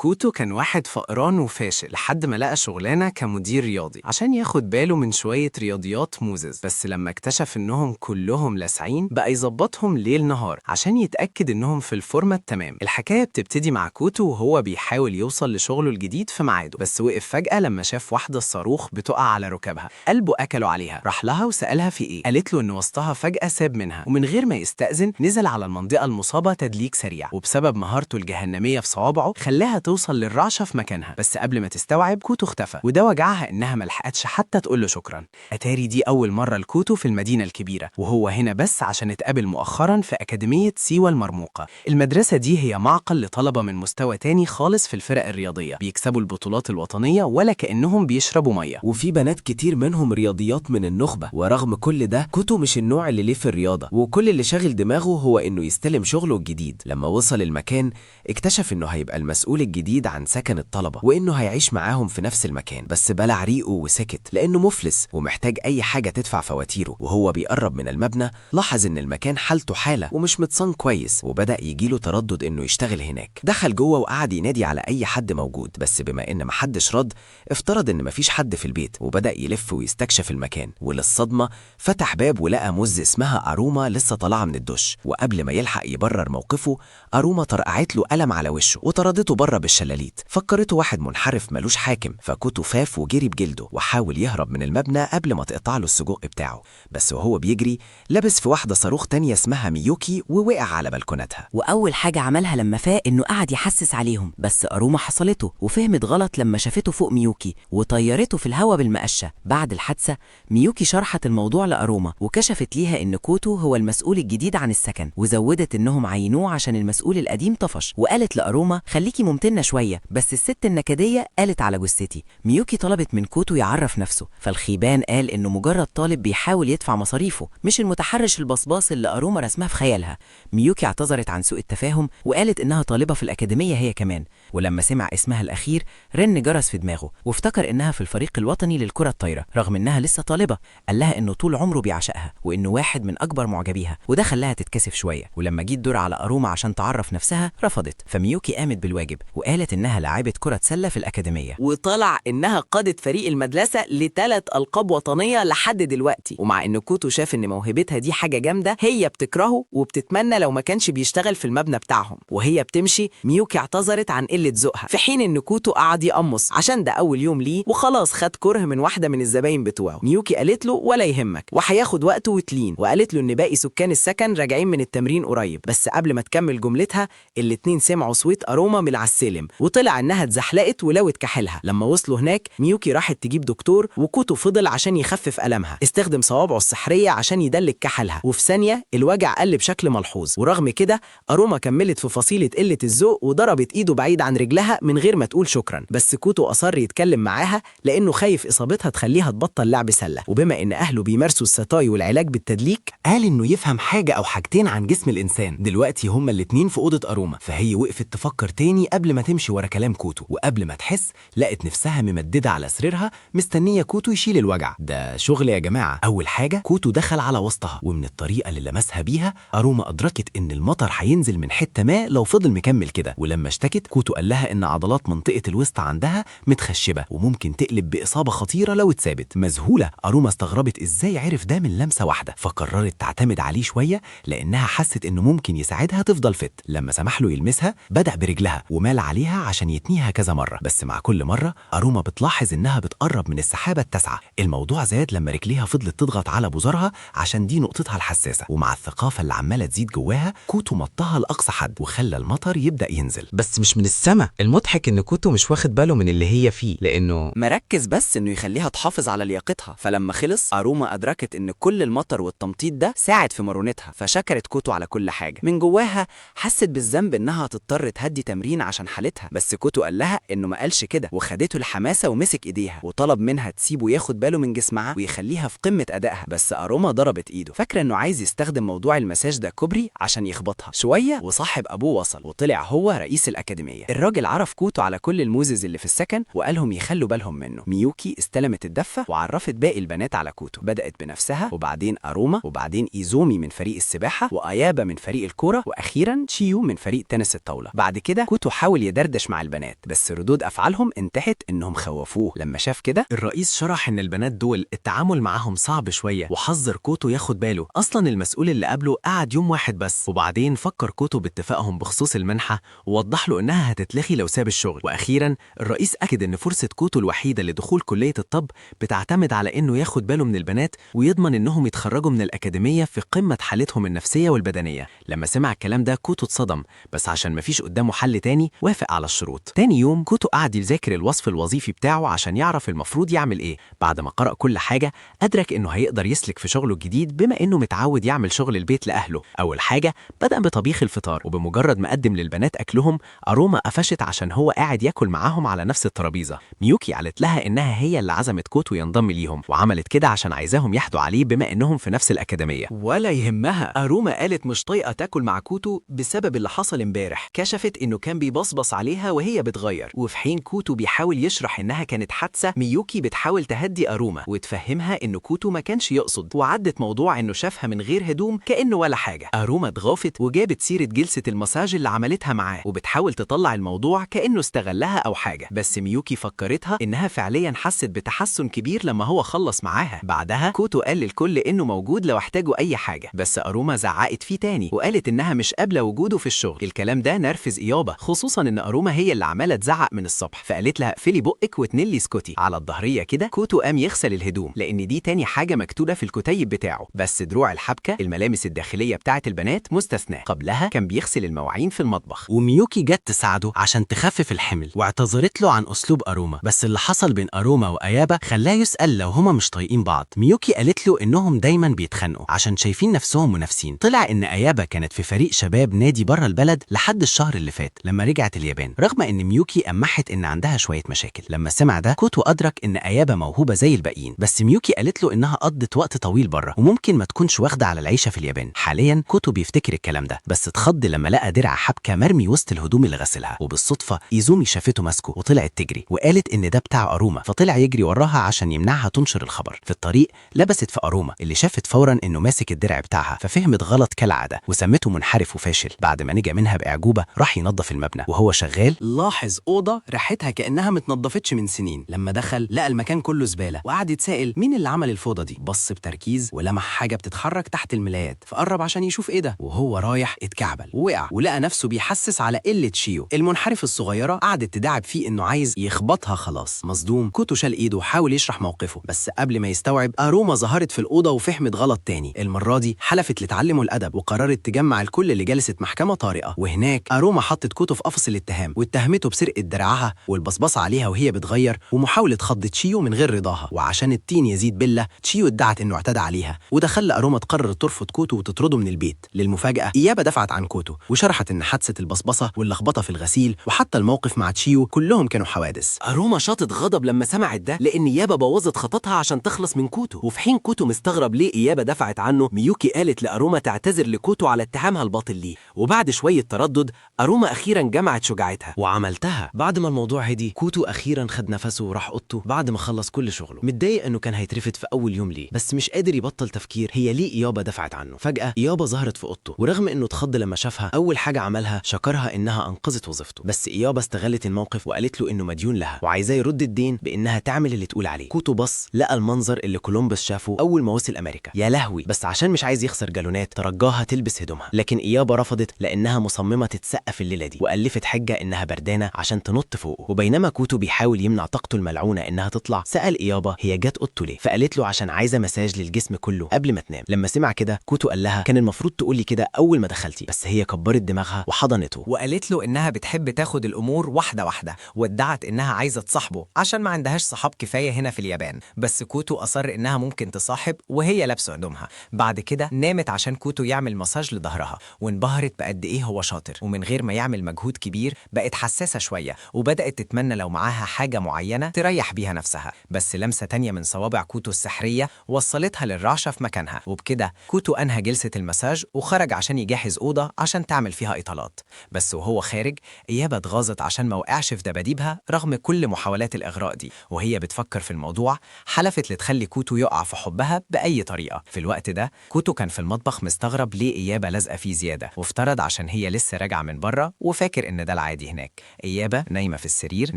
كوتو كان واحد فقران وفاشل لحد ما لقى شغلانة كمدير رياضي عشان ياخد باله من شوية رياضيات موزز. بس لما اكتشف انهم كلهم لاسعين بقى يظبطهم ليل نهار عشان يتأكد انهم في الفورمة التمام. الحكاية بتبتدي مع كوتو وهو بيحاول يوصل لشغلة الجديد في ميعاده، بس وقف فجأة لما شاف واحدة الصاروخ بتقع على ركبها. قلبه أكله عليها، راح لها وسألها في ايه. قالت له ان وسطها فجأة ساب منها، ومن غير ما يستأذن نزل على المنطقة المصابة تدليك سريع، وبسبب مهارته الجهنمية في صوابعه خلاها توصل للرعشة في مكانها. بس قبل ما تستوعب كوتو اختفى، وده وجعها انها ملحقتش حتى تقول له شكرا. اتاري دي اول مرة لكوتو في المدينة الكبيرة، وهو هنا بس عشان اتقابل مؤخرا في أكاديمية سيوا المرموقة. المدرسة دي هي معقل لطلبة من مستوى تاني خالص في الفرق الرياضية، بيكسبوا البطولات الوطنية ولا كأنهم بيشربوا مية. وفي بنات كتير منهم رياضيات من النخبة. ورغم كل ده كوتو مش النوع اللي ليه في الرياضة، وكل اللي شاغل دماغه هو انه يستلم شغله الجديد. لما وصل المكان اكتشف انه هيبقى المسؤول الجديد عن سكن الطلبة، وانه هيعيش معاهم في نفس المكان. بس بلع ريقه وسكت لانه مفلس ومحتاج اي حاجة تدفع فواتيره. وهو بيقرب من المبنى لاحظ ان المكان حالته حالة ومش متصان كويس، وبدأ يجيله تردد انه يشتغل هناك. دخل جوه وقعد ينادي على اي حد موجود، بس بما ان محدش رد افترض ان مفيش حد في البيت، وبدأ يلف ويستكشف المكان. وللصدمة فتح باب ولقى مز اسمها أروما لسه طالعة من الدش. وقبل ما يلحق يبرر موقفه أروما طرقعت له قلم على وشه وطردته بره بالشلاليت. فكرته واحد منحرف ملوش حاكم، فكوتو خاف وجري بجلده وحاول يهرب من المبنى قبل ما تقطع له السجق بتاعه. بس وهو بيجري لبس في واحدة صاروخ تانية اسمها ميوكي ووقع على بلكونتها. وأول حاجة عملها لما فاق إنه قعد يحسس عليهم، بس أروما حصلته وفهمت غلط لما شافته فوق ميوكي وطيرته في الهوا بالمقشة. بعد الحادثة ميوكي شرحت الموضوع لأروما وكشفت ليها إن كوتو هو المسؤول الجديد عن السكن، وزودت إنهم عينوه عشان المسؤول القديم طفش. وقالت لأروما خليكي ممتنة شوية، بس الست النكدية قالت على جثتي. ميوكي طلبت من كوتو يعرف نفسه، فالخيبان قال إنه مجرد طالب بيحاول يدفع مصاريفه، مش المتحرش البصباص اللي أروما رسمها في خيالها. ميوكي اعتذرت عن سوء التفاهم وقالت إنها طالبة في الأكاديمية هي كمان. ولما سمع اسمها الأخير رن جرس في دماغه وافتكر إنها في الفريق الوطني للكرة الطايرة رغم إنها لسه طالبة. قال لها إنه طول عمره بيعشقها وإنه واحد من أكبر معجبيها، وده خلاها تتكسف شوية. ولما جه الدور على أروما عشان تعرف نفسها رفضت، فميوكي قامت بالواجب وقالت إنها لاعبة كرة سلة في الأكاديمية. وطلع إنها قادت فريق المدرسة لثلاث ألقاب وطنية لحد دلوقتي. ومع إن كوتو شاف إن موهبتها دي حاجة جامدة، هي بتكرهه وبتتمنى لو ما كانش بيشتغل في المبنى بتاعهم. وهي بتمشي ميوكي اعتذرت عن قلة ذوقها، في حين إن كوتو قعد يقمص عشان ده أول يوم ليه وخلاص خد كره من واحدة من الزباين بتوعه. ميوكي قالت له ولا يهمك وهياخد وقته وتلين، وقالت له إن باقي سكان السكن راجعين من التمرين قريب. بس قبل ما تكمل جملتها الاتنين سمعوا صوت أروما من على السلم، وطلع إنها اتزحلقت ولوت كحلها. لما وصلوا هناك ميوكي راحت تجيب دكتور، وكوتو فضل عشان يخفف ألمها. استخدم صوابعه السحرية عشان يدلك كحلها، وفي ثانية الوجع قل بشكل ملحوظ. ورغم كده أروما كملت في فصيلة قلة الذوق وضربت إيده بعيد عن رجلها من غير ما تقول شكرا. بس كوتو أصر يتكلم معاها لأنه خايف إصابتها تخليها تبطل لعب سلة، وبما إن أهله بيمارسوا الستاي والعلاج بالتدليك قال انه يفهم حاجة او حاجتين عن جسم الانسان. دلوقتي هما الاتنين في اوضة اروما، فهي وقفت تفكر تاني قبل ما تمشي ورا كلام كوتو. وقبل ما تحس لقت نفسها ممددة على سريرها مستنية كوتو يشيل الوجع. ده شغل يا جماعة. اول حاجة كوتو دخل على وسطها، ومن الطريقة اللي لمسها بيها اروما ادركت ان المطر هينزل من حتة ما لو فضل مكمل كده. ولما اشتكت كوتو قال لها ان عضلات منطقة الوسط عندها متخشبة وممكن تقلب بإصابة خطيرة لو اتسابت. مذهولة أروما استغربت ازاي عرف ده من لمسة واحدة، فقررت تعتمد عليه شوية لأنها حست إنه ممكن يساعدها تفضل fit. لما سمح له يلمسها بدأ برجلها ومال عليها عشان يتنيها كذا مرة، بس مع كل مرة أروما بتلاحظ إنها بتقرب من السحابة التاسعة. الموضوع زاد لما رجليها فضلت تضغط على بزارها عشان دي نقطتها الحساسة، ومع الثقافة اللي عمالة تزيد جواها كوتو مطها لأقصى حد وخلى المطر يبدأ ينزل. بس مش من السما. المضحك ان كوتو مش واخد باله من اللي هي فيه لانه مركز بس إنه يخليها تحافظ على لياقتها. فلما خلص أروما أدركت إن كل المطر والتمطيط ده ساعد في مرونتها، فشكرت كوتو على كل حاجة. من جواها حست بالذنب إنها هتضطر تهدي تمرين عشان حالتها، بس كوتو قال لها إنه ما قالش كده، وخدته الحماسة ومسك إيديها وطلب منها تسيبه ياخد باله من جسمها ويخليها في قمة أدائها. بس أروما ضربت إيده، فاكرة إنه عايز يستخدم موضوع المساج ده كوبري عشان يخبطها شوية. وصاحب أبوه وصل وطلع هو رئيس الأكاديمية. الراجل عرف كوتو على كل الموزز اللي في السكن وقالهم يخلوا بالهم منه. ميوكي استلمت الدفة وعرفت باقي البنات على كوتو، بدأت بنفسها وبعدين أروما وبعدين إيزومي من فريق السباحة وأيابا من فريق الكورة وأخيرا تشيو من فريق تنس الطاولة. بعد كده كوتو حاول يدردش مع البنات، بس ردود أفعالهم انتهت إنهم خوفوه. لما شاف كده الرئيس شرح إن البنات دول التعامل معاهم صعب شوية، وحذر كوتو ياخد باله، أصلا المسؤول اللي قبله قعد يوم واحد بس. وبعدين فكر كوتو باتفاقهم بخصوص المنحة ووضح له إنها هتتلغي لو ساب الشغل. وأخيرا الرئيس أكد إن فرصة كوتو الوحيدة لدخول كلية الطب بتعتمد على إنه ياخد باله من البنات ويضمن إنهم يتخرجوا من الأكاديمية في قمة حالتهم النفسية والبدنية. لما سمع الكلام ده كوتو اتصدم، بس عشان مفيش قدامه حل تاني وافق على الشروط. تاني يوم كوتو قعد يذاكر الوصف الوظيفي بتاعه عشان يعرف المفروض يعمل إيه. بعد ما قرأ كل حاجة أدرك إنه هيقدر يسلك في شغله الجديد بما إنه متعود يعمل شغل البيت لأهله. أول حاجة بدأ بطبيخ الفطار، وبمجرد ما قدم للبنات أكلهم أروما قفشت عشان هو قاعد ياكل معاهم على نفس الترابيزة. ميوكي قالت لها إنها هي اللي عزمت كوتو ينضم ليهم، وعملت كده عشان عايزاهم يحدوا عليه بما إنهم في نفس الأكاديمية. ولا يهمها، أروما قالت مش طايقة تاكل مع كوتو بسبب اللي حصل امبارح، كشفت إنه كان بيبصبص عليها وهي بتغير. وفي حين كوتو بيحاول يشرح إنها كانت حادثة، ميوكي بتحاول تهدي أروما وتفهمها إنه كوتو ما كانش يقصد، وعدت موضوع إنه شافها من غير هدوم كأنه ولا حاجة. أروما اتغافت وجابت سيرة جلسة المساج اللي عملتها معاه، وبتحاول تطلع الموضوع كأنه استغلها أو حاجة، بس ميوكي فكرتها إنها فعليا حست بتحسن كبير لما هو خلص معاها. بعدها كوتو قال للكل إنه موجود لو احتاجوا أي حاجة، بس أروما زعقت فيه تاني وقالت إنها مش قابلة وجوده في الشغل. الكلام ده نرفز إيابا، خصوصا إن أروما هي اللي عمالة تزعق من الصبح، فقالت لها اقفلي بقك وتنلي اسكتي. على الظهرية كده كوتو قام يغسل الهدوم، لأن دي تاني حاجة مكتوبة في الكتيب بتاعه، بس دروع الحبكة الملامس الداخلية بتاعة البنات مستثناة. قبلها كان بيغسل المواعين في المطبخ، وميوكي جت تساعده عشان تخفف الحمل واعتذرت له عن أسلوب أروما، بس اللي حصل بين أروما وأيابا خلاه يسأل لو هما مش طايقين بعض. ميوكي قالت له إنهم دايما بيتخانقوا عشان شايفين نفسهم منافسين. طلع إن أيابا كانت في فريق شباب نادي بره البلد لحد الشهر اللي فات لما رجعت اليابان، رغم إن ميوكي أمحت إن عندها شوية مشاكل. لما سمع ده كوتو أدرك إن أيابا موهوبة زي الباقيين، بس ميوكي قالت له إنها قضت وقت طويل بره وممكن ما تكونش واخدة على العيشة في اليابان. حاليا كوتو بيفتكر الكلام ده، بس اتخض لما لقى درع حبكة مرمي وسط الهدوم اللي غسلها، وبالصدفة إيزومي شافته ماسكه وطلعت تجري وقالت إن ده بتاع أروما، فطلع يجري وراها عشان يمنعها تنشر الخبر. في الطريق لبست في أروما اللي شافت فورا إنه ماسك الدرع بتاعها، ففهمت غلط كالعادة وسمته منحرف وفاشل. بعد ما نجا منها بإعجوبة راح ينظف المبنى، وهو شغال لاحظ أوضة ريحتها كأنها متنضفتش من سنين. لما دخل لقى المكان كله زبالة وقعد يتسائل مين اللي عمل الفوضى دي. بص بتركيز ولمح حاجة بتتحرك تحت الملايات، فقرب عشان يشوف ايه ده، وهو رايح اتكعبل ووقع ولقى نفسه بيحسس على قلة شيو المنحرف الصغيرة. قعدت تداعب فيه انه عايز يخبطها. خلاص مصدوم كوتو شال ايده وحاول يشرح موقفه، بس قبل ما يستوعب أروما ظهرت في الأوضة وفهمت غلط تاني. المرة دي حلفت لتعلمه الأدب وقررت تجمع الكل لجلسة محكمة طارئة. وهناك أروما حطت كوتو في قفص الاتهام واتهمته بسرقة درعها والبصبصة عليها وهي بتغير ومحاولة خض تشيو من غير رضاها. وعشان التين يزيد بلة تشيو ادعت انه اعتدى عليها، وده خلى أروما تقرر ترفض كوتو وتطرده من البيت. للمفاجأة إيابا دفعت عن كوتو وشرحت ان حادثة البصبصة واللخبطة في الغسيل وحتى الموقف مع تشيو كلهم كانوا حوادث. أروما شاطت غضب لما سمعت ده، لأن إيابا بوظت خططها عشان تخلص من كوتو. وفي حين كوتو مستغرب ليه إيابا دفعت عنه، ميوكي قالت لأروما تعتذر لكوتو على اتهامها الباطل ليه. وبعد شوية تردد أروما أخيرا جمعت شجاعتها وعملتها. بعد ما الموضوع هدي كوتو أخيرا خد نفسه وراح أوضته بعد ما خلص كل شغله، متضايق إنه كان هيترفد في أول يوم ليه، بس مش قادر يبطل تفكير هي ليه إيابا دفعت عنه. فجأة إيابا ظهرت في أوضته، ورغم إنه اتخض لما شافها أول حاجة عملها شكرها إنها أنقذت وظيفته، بس إيابا استغلت الموقف وقالت له إنه مديون لها وعايزاه يرد الدين بإنها تعمل اللي تقول عليه. كوتو بص لقى المنظر اللي كولومبس شافه أول ما وصل أمريكا، يا لهوي، بس عشان مش عايز يخسر جالونات ترجاها تلبس هدومها، لكن إيابا رفضت لأنها مصممة تتسقف الليلة دي، وألفت حجة إنها بردانة عشان تنط فوقه. وبينما كوتو بيحاول يمنع طاقته الملعونة إنها تطلع، سأل إيابا هي جت أوضته ليه، فقالت له عشان عايزة مساج للجسم كله قبل ما تنام. لما سمع كده كوتو قال لها كان المفروض تقولي كده أول ما دخلتي، بس هي كبرت دماغها وحضنته وقالت له إنها بتحب تاخد الأمور واحدة واحدة، وادعت إنها عايزة تصاحبه عشان ما عندهاش صحاب كفاية هنا في اليابان، بس كوتو أصر إنها ممكن تصاحب وهي لابسة هدومها. بعد كده نامت عشان كوتو يعمل مساج لظهرها، وانبهرت بقد إيه هو شاطر، ومن غير ما يعمل مجهود كبير بقت حساسة شوية وبدأت تتمنى لو معاها حاجة معينة تريح بيها نفسها. بس لمسة تانية من صوابع كوتو السحرية وصلتها للرعشة في مكانها، وبكده كوتو أنهى جلسة المساج وخرج عشان يجهز أوضة عشان تعمل فيها إطالات. بس وهو خارج إيابا اتغاظت عشان ما وقعش في دباديبها رغم كل محاولات الإغراء دي، وهي بتفكر في الموضوع حلفت لتخلي كوتو يقع في حبها بأي طريقة. في الوقت ده كوتو كان في المطبخ مستغرب ليه إيابا لازقة فيه زيادة، وافترض عشان هي لسه راجعة من بره وفاكر إن ده العادي هناك. إيابا نايمة في السرير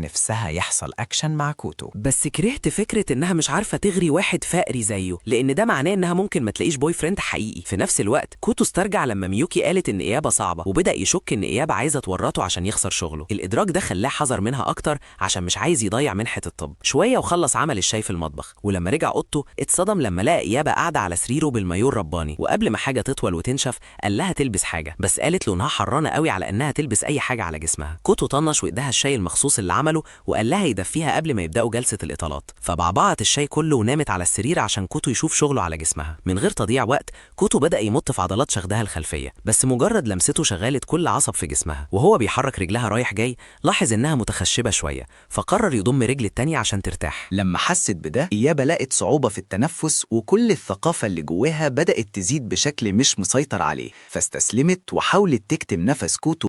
نفسها يحصل أكشن مع كوتو. بس كرهت فكرة إنها مش عارفة تغري واحد فقري زيه، لأن ده معناه إنها ممكن ما تلاقيش boyfriend حقيقي. في نفس الوقت كوتو استرجع لما ميوكي قالت إن إيابا صعبة، وبدأ يشك إن إيابا عايزة تورطه عشان يخسر شغله. الإدراك ده خلاه حذر منها أكتر عشان مش عايز يضيع منحة الطب. شوية وخلص عمل الشاي في المطبخ، ولما رجع أوضته اتصدم لما لقى إيابا قاعدة على سريره بالمايو الرباني، وقبل ما حاجة تطول وتنشف قال لها تلبس حاجة، بس قالت له إنها حرانة قوي على إنها تلبس أي حاجة على جسمها. كوتو طنش وإداها الشاي المخصوص اللي عمله وقال لها يدفيها قبل ما يبدأوا جلسة الإطالات، فبعبعت الشاي كله ونامت على السرير عشان كوتو يشوف شغله على جسمها. من غير تضييع وقت كوتو بدأ يمط في عضلات شخدها الخلفية، بس مجرد لمسته شغلت كل عصب في جسمها، وهو بيحرك رجلها رايح جاي لاحظ إنها متخشبة شوية، فقرر يضم رجل التانية عشان ترتاح. لما حست بده إيابا لقت صعوبة في التنفس، وكل الثقافة اللي جواها بدأت تزيد بشكل مش مسيطر عليه، فاستسلمت وحاولت تكتم نفس كوتو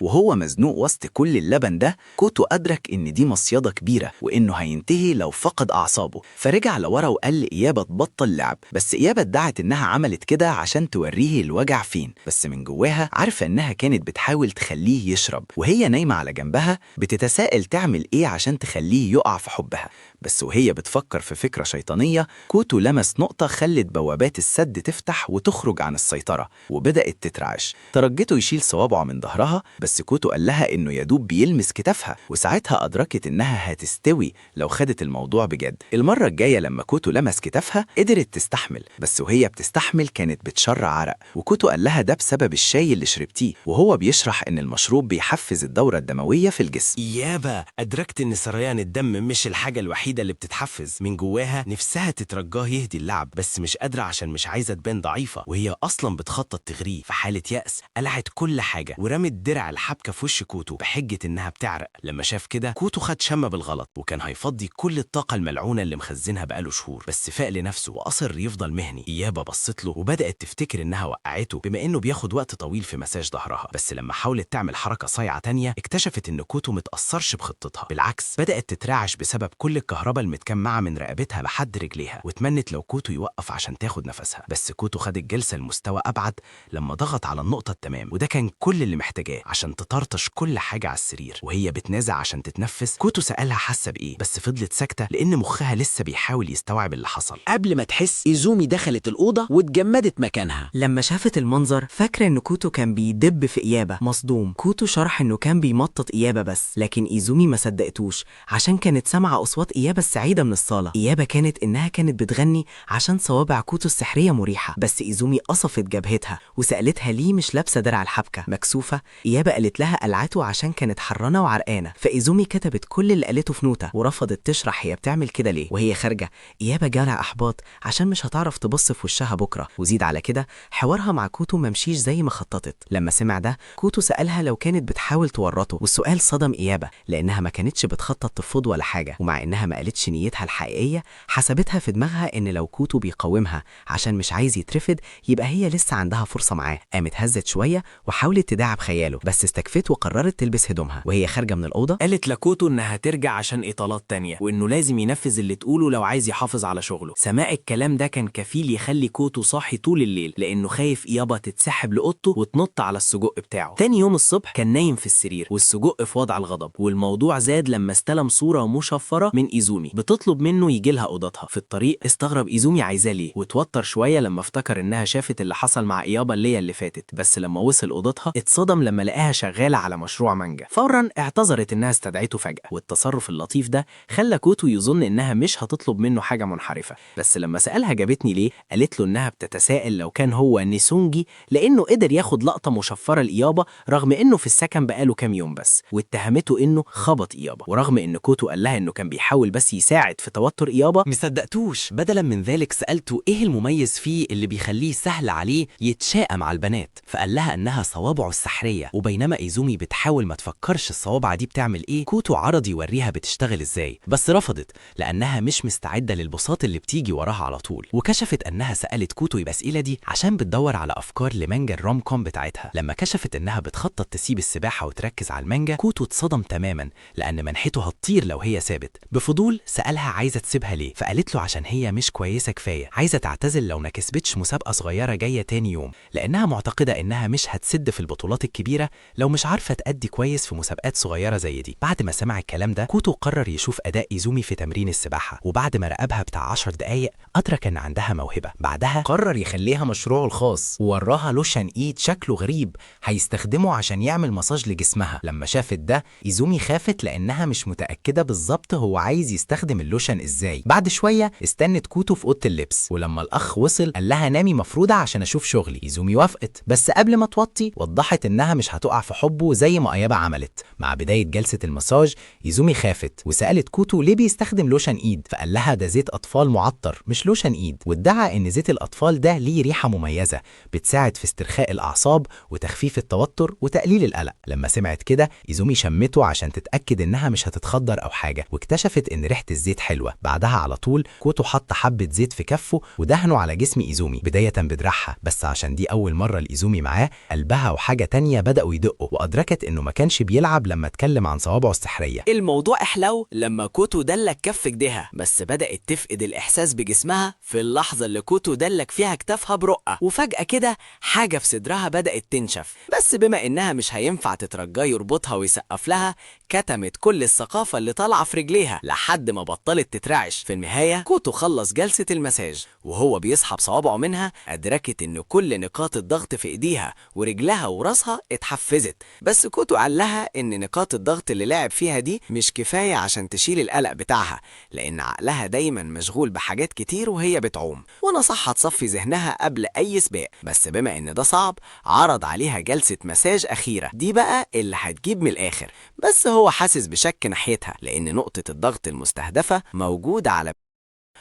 وهو مزنوق وسط كل اللبن ده. كوتو أدرك إن دي مصيدة كبيرة وإنه هينتهي لو فقد أعصابه، فرجع لورا وقال لإيابا تبطل لعب، بس إيابا ادعت إنها عملت كده عشان توريه الوجع فين، بس من جواها عارفة إنها كانت بتحاول تخليه يشرب. وهي نايمة على جنبها بتتساءل تعمل إيه عشان تخليه يقع في حبها، بس وهي بتفكر في فكرة شيطانية كوتو لمس نقطة خلت بوابات السد تفتح وتخرج عن السيطرة، وبدأت تترعش. ترجته يشيل صوابعه من ظهرها، بس كوتو قال لها إنه يدوب بيلمس كتافها، وساعتها أدركت إنها هتستوي لو خدت الموضوع بجد. المرة الجاية لما كوتو لمس كتافها قدرت تستحمل، بس وهي بتستحمل كانت بتشرع عرق، وكوتو قال لها ده بسبب الشاي اللي شربتيه، وهو بيشرح إن المشروب بيحفز الدورة الدموية في الجسم. إيابا أدركت إن سريان الدم مش الحاجة الوحيدة اللي بتتحفز. من جواها نفسها تترجاه يهدي اللعب، بس مش قادرة عشان مش عايزة تبان ضعيفة، وهي أصلا بتخطط تغريه. في حالة يأس قلعت كل حاجة ورمت درع الحبكة في وش كوتو بحجة إنها بتعرق. لما شاف كده كوتو خد شمة بالغلط، وكان هيفضي كل الطاقة الملعونة اللي مخزنها بقاله شهور، بس فاق لنفسه وأصر يفضل مهني. إيابا بصت له وبدأت تفتكر إنها وقعته بما إنه بياخد وقت طويل في مساج ظهرها، بس لما حاولت تعمل حركة صايعة تانية اكتشفت إن كوتو متأثرش بخطتها، بالعكس بدأت تترعش بسبب كل الكهرباء المتجمعة من رقبتها لحد رجليها، وتمنت لو كوتو يوقف عشان تاخد نفسها. بس كوتو خد الجلسة لمستوى أبعد لما ضغط على النقطة التمام، وده كان كل اللي محتاجاه عشان تطرطش كل حاجة على السرير. وهي بتنازع عشان تتنفس كوتو سألها حاسة بإيه، بس فضلت ساكتة لأن مخها لسه بيحاول يستوعب اللي حصل. قبل ما تحس إيزومي دخلت الأوضة واتجمدت مكانها. لما شافت المنظر فاكرة إن كوتو كان بيدب في إيابا. مصدوم، كوتو شرح إنه كان بيمطط إيابا بس، لكن إيزومي ما صدقتوش عشان كانت سامعة أصوات إيابا السعيدة من الصالة. إيابا كانت إنها كانت بتغني عشان صوابع كوتو السحرية مريحة، بس إيزومي قصفت جبهتها وسألتها ليه مش لابسة درع الحبكة. مكسوفة إيابا قالت لها قلعته عشان كانت حرانة وعرقانة، فإيزومي كتبت كل اللي قالته في نوتة ورفضت تشرح هي بتعمل كده ليه. وهي خارجة إيابا جالها إحباط عشان مش هتعرف تبص في وشها بكرة، وزيد على كده حوارها مع كوتو ممشيش زي ما خططت. لما سمع ده كوتو سألها لو كانت بتحاول تورطه، والسؤال صدم إيابا لأنها ما كانتش بتخطط تفوض ولا حاجة، ومع إنها ما قالتش نيتها الحقيقية حسبتها في دماغها إن لو كوتو بيقاومها عشان مش عايز يترفد يبقى هي لسه عندها فرصة معاه. قامت هزت شوية وحاولت تداعب خياله، بس استكفت وقررت تلبس هدومها. وهي خارجة من الأوضة قالت لكوتو إنها ترجع عشان إطالات تانية، وإنه لازم ينفذ اللي تقوله لو عايز يحافظ على شغله. سماع الكلام ده كان كفيل يخلي كوتو صاحي طول الليل، لأنه خايف إيابا تتسحب لأوضته وتنط على السجق بتاعه. تاني يوم الصبح كان نايم في السرير والسجق في وضع الغضب، والموضوع زاد لما استلم صورة مشفرة من إيزومي بتطلب منه يجي لها أوضتها. في الطريق استغرب إيزومي عايزاه ليه، وتوتر شوية لما افتكر إنها شافت اللي حصل مع إيابا الليلة اللي فاتت. بس لما وصل أوضتها اتصدم لما لقاها شغالة على مشروع مانجا. فورا اعتذرت إنها استدعته فجأة، والتصرف اللطيف ده خلى كوتو يظن إنها مش هتطلب منه حاجة منحرفة. بس لما سألها جابتني ليه قالت له إنها بتتساءل لو كان هو نيسونجي، لأنه قدر ياخد لقطة مشفرة لإيابا رغم إنه في السكن بقاله كام يوم بس، واتهمته إنه خبط إيابا. ورغم إن كوتو قال لها إنه كان بيحاول بس يساعد في توتر إيابا مصدقتوش. بدلا من ذلك سألته إيه المميز فيه اللي بيخليه سهل عليه يتشاقى مع البنات، فقال لها إنها صوابعه السحرية. وبعد وبينما إيزومي بتحاول ما تفكرش الصوابع دي بتعمل إيه، كوتو عرض يوريها بتشتغل إزاي، بس رفضت لأنها مش مستعدة للبساط اللي بتيجي وراها على طول. وكشفت أنها سألت كوتو الأسئلة دي عشان بتدور على أفكار لمانجا ال rom com بتاعتها. لما كشفت إنها بتخطط تسيب السباحة وتركز على المانجا، كوتو اتصدم تماما لأن منحته هتطير لو هي سابت. بفضول سألها عايزة تسيبها ليه، فقالت له عشان هي مش كويسة كفاية، عايزة تعتزل لو ما كسبتش مسابقة صغيرة جاية تاني يوم، لأنها معتقدة إنها مش هتسد في البطولات الكبيرة لو مش عارفة تأدي كويس في مسابقات صغيرة زي دي. بعد ما سمع الكلام ده، كوتو قرر يشوف أداء إيزومي في تمرين السباحة، وبعد ما راقبها بتاع 10 دقايق أدرك إن عندها موهبة. بعدها قرر يخليها مشروعه الخاص، ووراها لوشن ايد شكله غريب هيستخدمه عشان يعمل مساج لجسمها. لما شافت ده إيزومي خافت لأنها مش متأكدة بالظبط هو عايز يستخدم اللوشن إزاي. بعد شوية استنت كوتو في أوضة اللبس، ولما الأخ وصل قال لها نامي مفرودة عشان أشوف شغلي. إيزومي وافقت، بس قبل ما توطي وضحت إنها مش هتقع في حبه زي ما أيابا عملت. مع بداية جلسة المساج إيزومي خافت وسألت كوتو ليه بيستخدم لوشن إيد، فقال لها ده زيت أطفال معطر مش لوشن إيد، وادعى إن زيت الأطفال ده ليه ريحة مميزة بتساعد في استرخاء الأعصاب وتخفيف التوتر وتقليل القلق. لما سمعت كده إيزومي شمته عشان تتأكد إنها مش هتتخدر أو حاجة، واكتشفت إن ريحة الزيت حلوة. بعدها على طول كوتو حط حبة زيت في كفه ودهنه على جسم إيزومي بداية بدراعها، بس عشان دي أول مرة لإيزومي معاه قلبها وحاجة تانية بدأوا يدقوا، وأدركت إنه ما كانش بيلعب لما اتكلم عن صوابعه السحرية. الموضوع احلو لما كوتو دلك كف ايديها، بس بدأت تفقد الإحساس بجسمها في اللحظة اللي كوتو دلك فيها كتافها برقة، وفجأة كده حاجة في صدرها بدأت تنشف. بس بما إنها مش هينفع تترجاه يربطها ويسقف لها، كتمت كل الثقافة اللي طالعة في رجليها لحد ما بطلت تترعش. في النهاية كوتو خلص جلسة المساج، وهو بيسحب صوابعه منها أدركت إن كل نقاط الضغط في إيديها ورجلها وراسها اتحفزت. بس كوتو قال لها إن نقاط الضغط اللي لعب فيها دي مش كفاية عشان تشيل القلق بتاعها، لأن عقلها دايما مشغول بحاجات كتير وهي بتعوم، ونصحها تصفي ذهنها قبل أي سباق. بس بما إن ده صعب، عرض عليها جلسة مساج أخيرة، دي بقى اللي هتجيب من الآخر. بس هو حاسس بشك ناحيتها لأن نقطة الضغط المستهدفة موجودة على،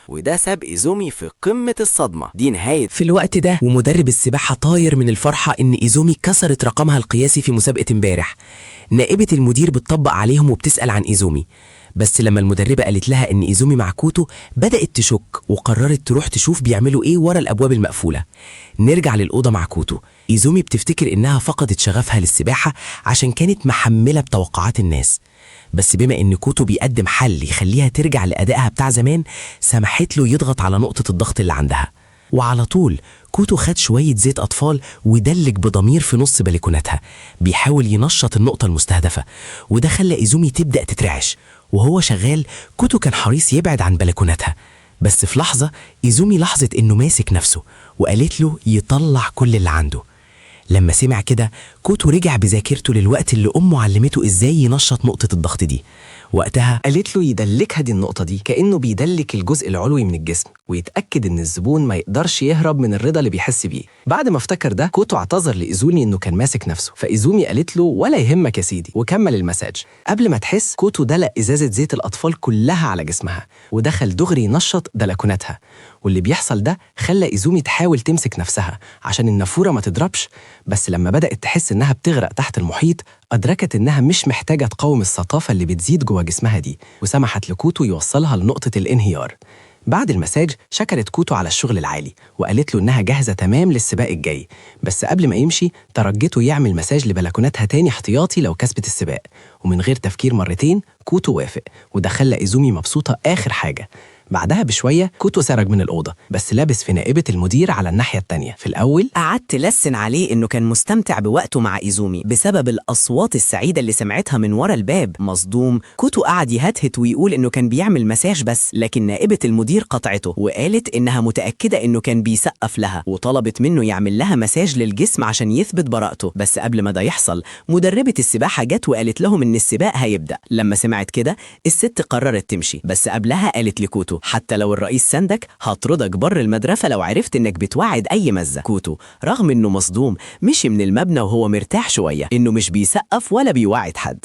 وده ساب إيزومي في قمة الصدمة. دي نهاية في الوقت ده ومدرب السباحة طاير من الفرحة إن إيزومي كسرت رقمها القياسي في مسابقة امبارح. نائبة المدير بتطبق عليهم وبتسأل عن إيزومي، بس لما المدربة قالت لها إن إيزومي مع كوتو بدأت تشك وقررت تروح تشوف بيعملوا إيه ورا الأبواب المقفولة. نرجع للأوضة مع كوتو. إيزومي بتفتكر إنها فقدت شغفها للسباحة عشان كانت محملة بتوقعات الناس، بس بما إن كوتو بيقدم حل يخليها ترجع لأدائها بتاع زمان، سمحت له يضغط على نقطة الضغط اللي عندها. وعلى طول كوتو خد شوية زيت أطفال ودلك بضمير في نص بلكونتها، بيحاول ينشط النقطة المستهدفة، وده خلى إيزومي تبدأ تترعش. وهو شغال كوتو كان حريص يبعد عن بلكونتها، بس في لحظة إيزومي لاحظت إنه ماسك نفسه وقالت له يطلع كل اللي عنده. لما سمع كده كوتو رجع بذاكرته للوقت اللي أمه علمته إزاي ينشط نقطة الضغط دي. وقتها قالت له يدلكها دي النقطة دي كأنه بيدلك الجزء العلوي من الجسم، ويتأكد إن الزبون ما يقدرش يهرب من الرضا اللي بيحس بيه. بعد ما افتكر ده كوتو اعتذر لإيزومي إنه كان ماسك نفسه، فإيزومي قالت له ولا يهمك يا سيدي، وكمل المساج. قبل ما تحس كوتو دلق إزازة زيت الأطفال كلها على جسمها، ودخل دغري ينشط دلكوناتها. واللي بيحصل ده خلى إيزومي تحاول تمسك نفسها عشان النافورة ما تضربش، بس لما بدأت تحس إنها بتغرق تحت المحيط أدركت إنها مش محتاجة تقاوم الثقافة اللي بتزيد جوا جسمها دي، وسمحت لكوتو يوصلها لنقطة الانهيار. بعد المساج شكرت كوتو على الشغل العالي وقالت له إنها جاهزة تمام للسباق الجاي، بس قبل ما يمشي ترجته يعمل مساج لبلكوناتها تاني احتياطي لو كسبت السباق. ومن غير تفكير مرتين كوتو وافق، وده خلى إيزومي مبسوطة آخر حاجة. بعدها بشوية كوتو سرج من الأوضة، بس لابس في نائبة المدير على الناحية التانية. في الأول قعدت لسن عليه إنه كان مستمتع بوقته مع إيزومي بسبب الأصوات السعيدة اللي سمعتها من ورا الباب. مصدوم كوتو قعد يهتهت ويقول إنه كان بيعمل مساج بس، لكن نائبة المدير قطعته وقالت إنها متأكدة إنه كان بيسقف لها، وطلبت منه يعمل لها مساج للجسم عشان يثبت براءته. بس قبل ما ده يحصل مدربة السباحة جت وقالت لهم إن السباق هيبدأ. لما سمعت كده الست قررت تمشي، بس قبلها قالت لكوتو كوتو: حتى لو الرئيس سندك هطردك بره المدرسة لو عرفت إنك بتوعد أي مزة. كوتو رغم إنه مصدوم مشي من المبنى وهو مرتاح شوية إنه مش بيسقف ولا بيوعد حد.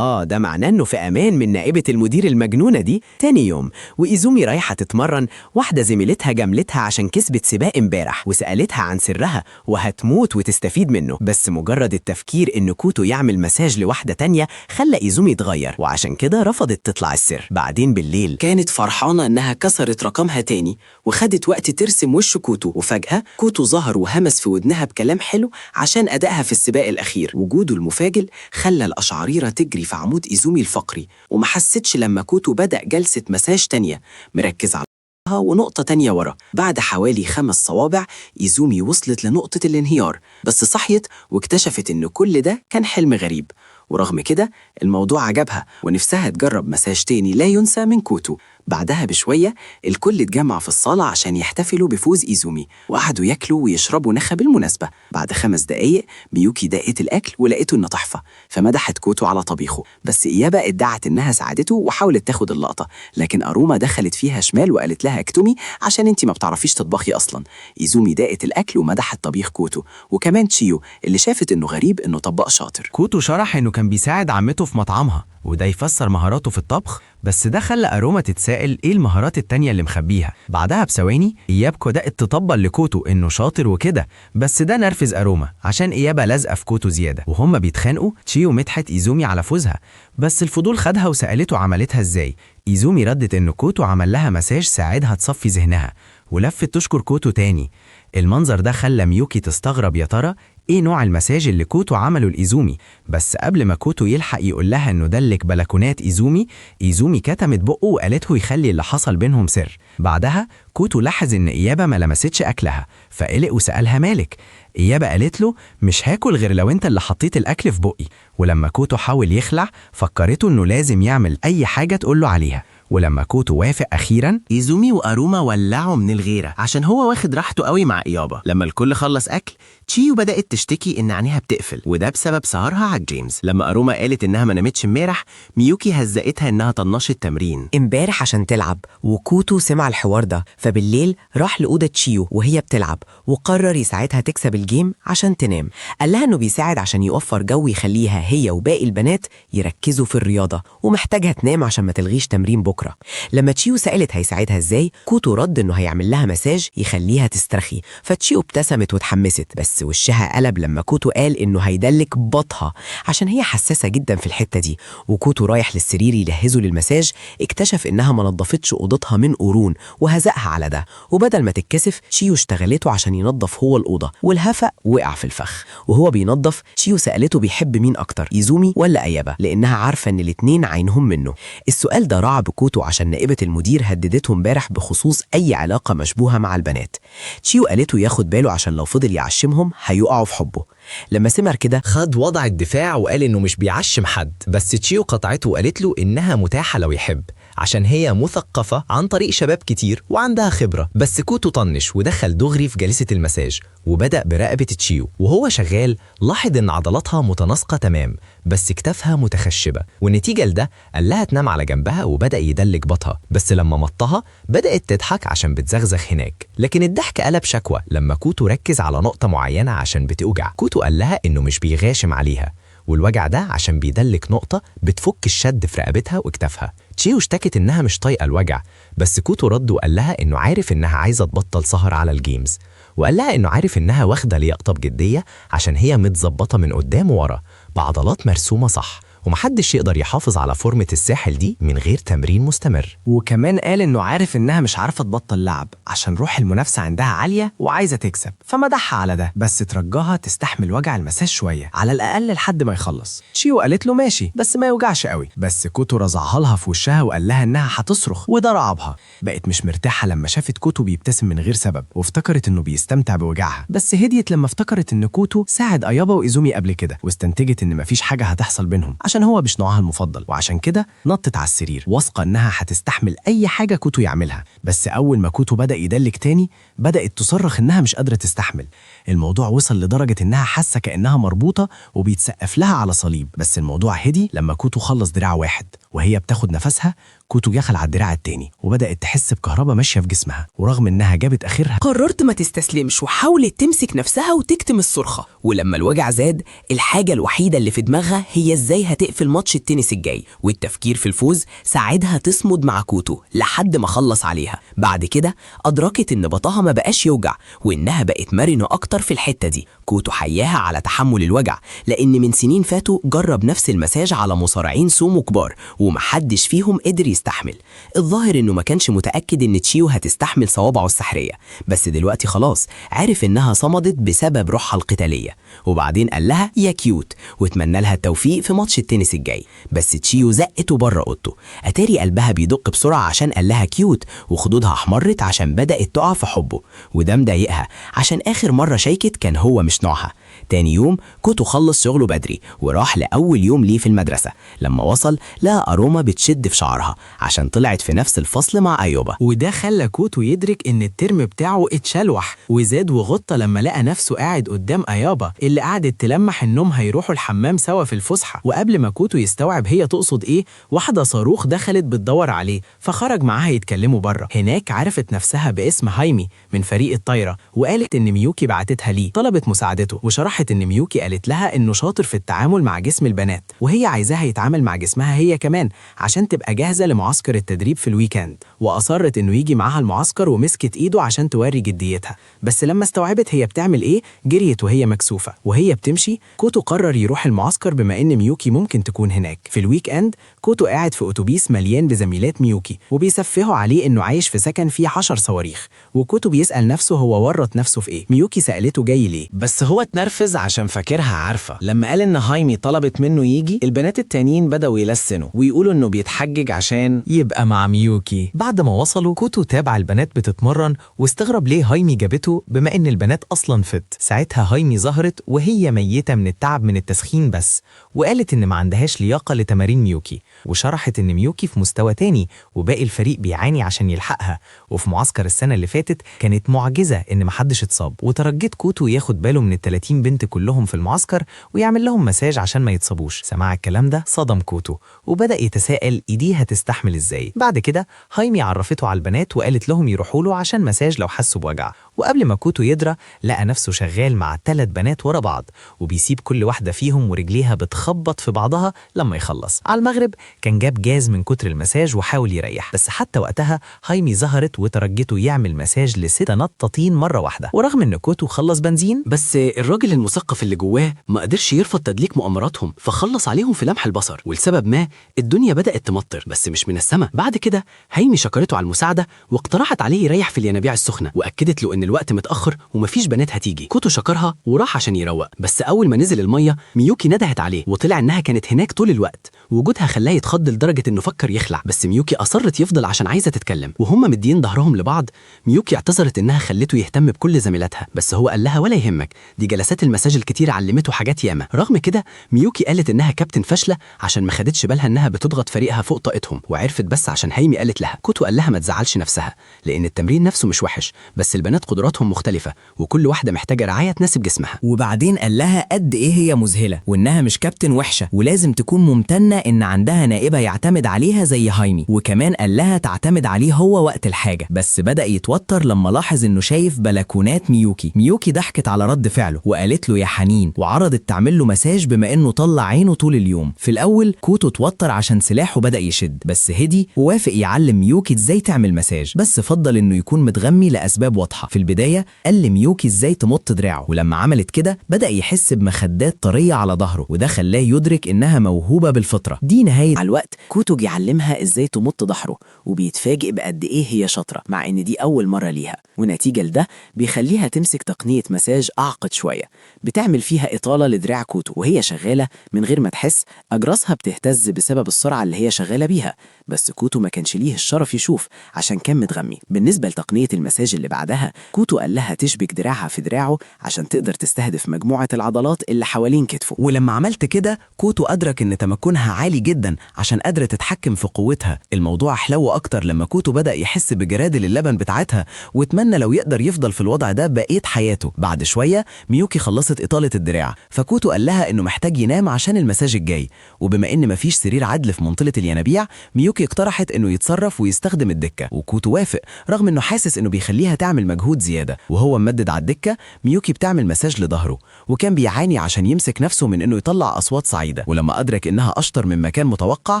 ده معناه إنه في أمان من نائبة المدير المجنونة دي. تاني يوم وإيزومي رايحة تتمرن، واحدة زميلتها جاملتها عشان كسبت سباق امبارح وسألتها عن سرها وهتموت وتستفيد منه، بس مجرد التفكير إن كوتو يعمل مساج لواحدة تانية خلى إيزومي يتغير، وعشان كده رفضت تطلع السر. بعدين بالليل كانت فرحانة إنها كسرت رقمها تاني وخدت وقت ترسم وش كوتو، وفجأة كوتو ظهر وهمس في ودنها بكلام حلو عشان أدائها في السباق الأخير. وجوده المفاجئ خلى القشعريرة تجري في عمود إيزومي الفقري، وما حستش لما كوتو بدأ جلسة مساج تانية مركز على ونقطة تانية ورا. بعد حوالي 5 صوابع إيزومي وصلت لنقطة الانهيار، بس صحيت واكتشفت إن كل ده كان حلم غريب، ورغم كده الموضوع عجبها ونفسها تجرب مساج تاني لا ينسى من كوتو. بعدها بشوية الكل اتجمع في الصالة عشان يحتفلوا بفوز إيزومي، وقعدوا ياكلوا ويشربوا نخا بالمناسبة. بعد 5 دقايق ميوكي دقت الأكل ولقيته إنه تحفة، فمدحت كوتو على طبيخه، بس إيابا ادعت إنها ساعدته وحاولت تاخد اللقطة، لكن أروما دخلت فيها شمال وقالت لها اكتمي عشان انت ما بتعرفيش تطبخي أصلا. إيزومي دقت الأكل ومدحت طبيخ كوتو، وكمان تشيو اللي شافت إنه غريب إنه طباخ شاطر. كوتو شرح إنه كان بيساعد عمته في مطعمها وده يفسر مهاراته في الطبخ، بس ده خلى أروما تتساءل إيه المهارات التانية اللي مخبيها. بعدها بثواني إيابكو بدأت تطبل لكوتو إنه شاطر وكده، بس ده نرفز أروما عشان إيابا لازقة في كوتو زيادة. وهما بيتخانقوا تشيو مدحت إيزومي على فوزها، بس الفضول خدها وسألته عملتها إزاي. إيزومي ردت إن كوتو عمل لها مساج ساعدها تصفي ذهنها، ولفت تشكر كوتو تاني. المنظر ده خلى ميوكي تستغرب يا ترى ايه نوع المساج اللي كوتو عمله لإيزومي. بس قبل ما كوتو يلحق يقول لها انه دلك بلكونات إيزومي، إيزومي كتمت بقه وقالته يخلي اللي حصل بينهم سر. بعدها كوتو لاحظ ان إيابا ما لمستش اكلها، فقلق وسألها مالك. إيابا قالت له مش هاكل غير لو انت اللي حطيت الاكل في بقي. ولما كوتو حاول يخلع فكرته انه لازم يعمل اي حاجة تقول له عليها، ولما كوتو وافق أخيراً إيزومي وأروما ولعوا من الغيرة عشان هو واخد راحته قوي مع إيابا. لما الكل خلص أكل تشيو بدأت تشتكي إن عينيها بتقفل، وده بسبب سهرها على ال games. لما أروما قالت إنها ما نامتش امبارح، ميوكي هزقتها إنها طنشت تمرين امبارح عشان تلعب، وكوتو سمع الحوار ده، فبالليل راح لأوضة تشيو وهي بتلعب وقرر يساعدها تكسب ال game عشان تنام. قال لها إنه بيساعد عشان يوفر جو يخليها هي وباقي البنات يركزوا في الرياضة، ومحتاجها تنام عشان ما تلغيش تمرين بكرة. لما تشيو سألت هيساعدها ازاي، كوتو رد انه هيعمل لها مساج يخليها تسترخي، فتشيو ابتسمت واتحمست، بس وشها قلب لما كوتو قال انه هيدلك بطها عشان هي حساسة جدا في الحتة دي. وكوتو رايح للسرير يجهزه للمساج اكتشف انها ما نظفتش اوضتها من قرون وهزقها على ده، وبدل ما تتكسف تشيو اشتغلته عشان ينظف هو الأوضة، والهفق وقع في الفخ. وهو بينظف تشيو سألته بيحب مين اكتر، ايزومي ولا ايابا، لانها عارفة ان الاتنين عينهم منه. السؤال ده رعب كوتو عشان نائبة المدير هددته امبارح بخصوص أي علاقة مشبوهة مع البنات. تشيو قالته ياخد باله عشان لو فضل يعشمهم هيقعوا في حبه. لما سمع كده خد وضع الدفاع وقال إنه مش بيعشم حد، بس تشيو قطعته وقالت له إنها متاحة لو يحب عشان هي مثقفة عن طريق شباب كتير وعندها خبرة. بس كوتو طنش ودخل دغري في جلسة المساج وبدأ برقبة تشيو. وهو شغال لاحظ إن عضلاتها متناسقة تمام بس كتافها متخشبة، والنتيجة لده قال لها تنام على جنبها وبدأ يدلك بطها، بس لما مطها بدأت تضحك عشان بتزغزغ هناك. لكن الضحك قلب شكوى لما كوتو ركز على نقطة معينة عشان بتوجع. كوتو قال لها إنه مش بيغاشم عليها، والوجع ده عشان بيدلك نقطة بتفك الشد في رقبتها وكتافها. تشيو اشتكت إنها مش طايقة الوجع، بس كوتو رد وقال لها إنه عارف إنها عايزة تبطل سهر على ال games، وقال لها إنه عارف إنها واخدة لياقتها بجدية عشان هي متظبطة من قدام وورا بعضلات مرسومة صح، ومحدش يقدر يحافظ على فورمة الساحل دي من غير تمرين مستمر. وكمان قال إنه عارف إنها مش عارفة تبطل لعب عشان روح المنافسة عندها عالية وعايزة تكسب، فمدحها على ده، بس ترجاها تستحمل وجع المساج شوية على الأقل لحد ما يخلص. تشيو قالت له ماشي بس ما يوجعش قوي، بس كوتو رزعها لها في وشها وقال لها إنها هتصرخ، وده رعبها. بقت مش مرتاحة لما شافت كوتو بيبتسم من غير سبب، وافتكرت إنه بيستمتع بوجعها، بس هديت لما افتكرت إن كوتو ساعد أيابا وإيزومي قبل كده، واستنتجت إن مفيش حاجة هتحصل بينهم عشان هو مش نوعها المفضل، وعشان كده نطت على السرير واثقة إنها هتستحمل أي حاجة كوتو يعملها. بس أول ما كوتو بدأ يدلك تاني بدأت تصرخ إنها مش قادرة تستحمل. الموضوع وصل لدرجة إنها حاسة كأنها مربوطة وبيتسقف لها على صليب، بس الموضوع هدي لما كوتو خلص دراع واحد وهي بتاخد نفسها كوتو دخل على الدراع التاني، وبدأت تحس بكهرباء ماشية في جسمها، ورغم إنها جابت آخرها قررت ما تستسلمش وحاولت تمسك نفسها وتكتم الصرخة. ولما الوجع زاد، الحاجة الوحيدة اللي في دماغها هي ازاي هتقفل ماتش التنس الجاي، والتفكير في الفوز ساعدها تصمد مع كوتو لحد ما خلص عليها. بعد كده أدركت إن بطنها ما بقاش يوجع وإنها بقت مرنة أكتر في الحتة دي. كوتو حياها على تحمل الوجع، لأن من سنين فاتوا جرب نفس المساج على مصارعين سومو كبار ومحدش فيهم قدر يستحمل. الظاهر إنه ما كانش متأكد إن تشيو هتستحمل صوابعه السحرية، بس دلوقتي خلاص عرف إنها صمدت بسبب روحها القتالية. وبعدين قال لها يا cute واتمنى لها التوفيق في ماتش التنس الجاي، بس تشيو زقته بره اوضته. اتاري قلبها بيدق بسرعة عشان قال لها cute، وخدودها احمرت عشان بدأت تقع في حبه، وده مضايقها عشان آخر مرة شيكت كان هو مش نوعها. تاني يوم كوتو خلص شغله بدري وراح لأول يوم ليه في المدرسة. لما وصل لقى أروما بتشد في شعرها عشان طلعت في نفس الفصل مع أيوبا، وده خلى كوتو يدرك إن الترم بتاعه اتشلوح وزاد وغطى لما لقى نفسه قاعد قدام أيابا اللي قعدت تلمح إنهم هيروحوا الحمام سوا في الفسحة. وقبل ما كوتو يستوعب هي تقصد إيه، واحدة صاروخ دخلت بتدور عليه، فخرج معاها يتكلموا بره. هناك عرفت نفسها باسم هايمي من فريق الطايرة، وقالت إن ميوكي بعتتها ليه، طلبت مساعدته، وشرحت إن ميوكي قالت لها إنه شاطر في التعامل مع جسم البنات، وهي عايزاها يتعامل مع جسمها هي كمان عشان تبقى جاهزة لمعسكر التدريب في ال weekend. وأصرت إنه يجي معاها المعسكر ومسكت إيده عشان توري جديتها، بس لما استوعبت هي بتعمل إيه جريت وهي مكسوفة. وهي بتمشي كوتو قرر يروح المعسكر بما إن ميوكي ممكن تكون هناك. في ال weekend كوتو قاعد في أتوبيس مليان بزميلات ميوكي، وبيسفهوا عليه إنه عايش في سكن فيه 10 صواريخ، وكوتو بيسأل نفسه هو ورط نفسه في إيه. ميوكي سألته جاي ليه، بس هو اتنرفز عشان فاكرها عارفة. لما قال إن هايمي طلبت منه يجي، البنات التانيين بدأوا يلسنوا ويقولوا إنه بيتحجج عشان يبقى مع ميوكي. بعد ما وصلوا كوتو تابع البنات بتتمرن، واستغرب ليه هايمي جابته بما إن البنات أصلا fit. ساعتها هايمي ظهرت وهي ميتة من التعب من التسخين بس، وقالت إن ما عندهاش لياقة لتمارين ميوكي، وشرحت إن ميوكي في مستوى تاني وباقي الفريق بيعاني عشان يلحقها، وفي معسكر السنة اللي فاتت كانت معجزة إن محدش اتصاب. وترجت كوتو ياخد باله من ال30 بنت كلهم في المعسكر ويعمل لهم مساج عشان ما يتصابوش. سماع الكلام ده صدم كوتو وبدأ يتساءل ايديه هتستحمل ازاي. بعد كده هايمي عرفته على البنات وقالت لهم يروحوا له عشان مساج لو حسوا بوجع. وقبل ما كوتو يدرى لقى نفسه شغال مع 3 بنات ورا بعض، وبيسيب كل واحدة فيهم ورجليها بتخبط في بعضها لما يخلص. على المغرب كان جاب جاز من كتر المساج وحاول يريح، بس حتى وقتها هايمي ظهرت وترجته يعمل مساج ل6 نطاطين مرة واحدة. ورغم ان كوتو خلص بنزين، بس الراجل المثقف اللي جواه ما قدرش يرفض تدليك مؤامراتهم، فخلص عليهم في لمح البصر. ولسبب ما الدنيا بدأت تمطر بس مش من السماء. بعد كده هايمي شكرته على المساعدة واقترحت عليه يريح في الينابيع السخنة، وأكدت له إن الوقت متأخر ومفيش بنات هتيجي. كوتو شكرها وراح عشان يروق، بس أول ما نزل المية ميوكي ندهت عليه، وطلع إنها كانت هناك طول الوقت. وجودها خلاه يتخض لدرجة إنه فكر يخلع، بس ميوكي أصرت يفضل عشان عايزة تتكلم. وهم مدين ظهرهم لبعض ميوكي اعتذرت إنها خلته يهتم بكل زميلاتها، بس هو قال لها ولا يهمك، دي جلسات المساج الكتير علمته حاجات ياما. رغم كده ميوكي قالت إنها كابتن فاشلة عشان ما خدتش بالها إنها بتضغط فريقها فوق طاقتهم، وعرفت بس عشان هايمي قالت لها. كوتو قال لها ما تزعلش نفسها لأن التمرين نفسه مش وحش، بس البنات قدراتهم مختلفة وكل واحدة محتاجة رعاية تناسب جسمها. وبعدين قال لها قد ايه هي مذهلة وانها مش كابتن وحشة ولازم تكون ممتنة ان عندها نائبة يعتمد عليها زي هايمي، وكمان قال لها تعتمد عليه هو وقت الحاجة. بس بدأ يتوتر لما لاحظ انه شايف بلكونات ميوكي. ميوكي ضحكت على رد فعله وقالت له يا حنين، وعرضت تعمل له مساج بما انه طلع عينه طول اليوم. في الاول كوتو اتوتر عشان سلاحه بدأ يشد، بس هدي ووافق يعلم ميوكي ازاي تعمل مساج، بس فضل انه يكون متغمي لاسباب واضحة. في البداية قال لميوكي ازاي تمط دراعه، ولما عملت كده بدأ يحس بمخدات طرية على ظهره، وده خلاه يدرك انها موهوبة بالفطرة. دي نهاية. على الوقت كوتو يعلمها ازاي تمط ظهره، وبيتفاجئ بقد ايه هي شاطرة مع ان دي اول مرة ليها، ونتيجة لده بيخليها تمسك تقنية مساج اعقد شوية، بتعمل فيها إطالة لدراع كوتو وهي شغالة من غير ما تحس أجراسها بتهتز بسبب السرعة اللي هي شغالة بيها، بس كوتو ما كانش ليه الشرف يشوف عشان كان متغمي. بالنسبة لتقنية المساج اللي بعدها كوتو قال لها تشبك دراعها في دراعه عشان تقدر تستهدف مجموعة العضلات اللي حوالين كتفه. ولما عملت كده كوتو أدرك إن تمكنها عالي جدا عشان قادرة تتحكم في قوتها. الموضوع حلو أكتر لما كوتو بدأ يحس بجرادل اللبن بتاعتها، واتمنى لو يقدر يفضل في الوضع ده بقية حياته. بعد شوية ميوكي خلصت إطالة الدراع، فكوتو قال لها إنه محتاج ينام عشان المساج الجاي، وبما إن مفيش سرير عدل في منطقة الينابيع، ميوكي اقترحت إنه يتصرف ويستخدم الدكة، وكوتو وافق رغم إنه حاسس إنه بيخليها تعمل مجهود زيادة. وهو ممدد على الدكة ميوكي بتعمل مساج لظهره، وكان بيعاني عشان يمسك نفسه من إنه يطلع أصوات سعيدة. ولما أدرك إنها أشطر مما كان متوقع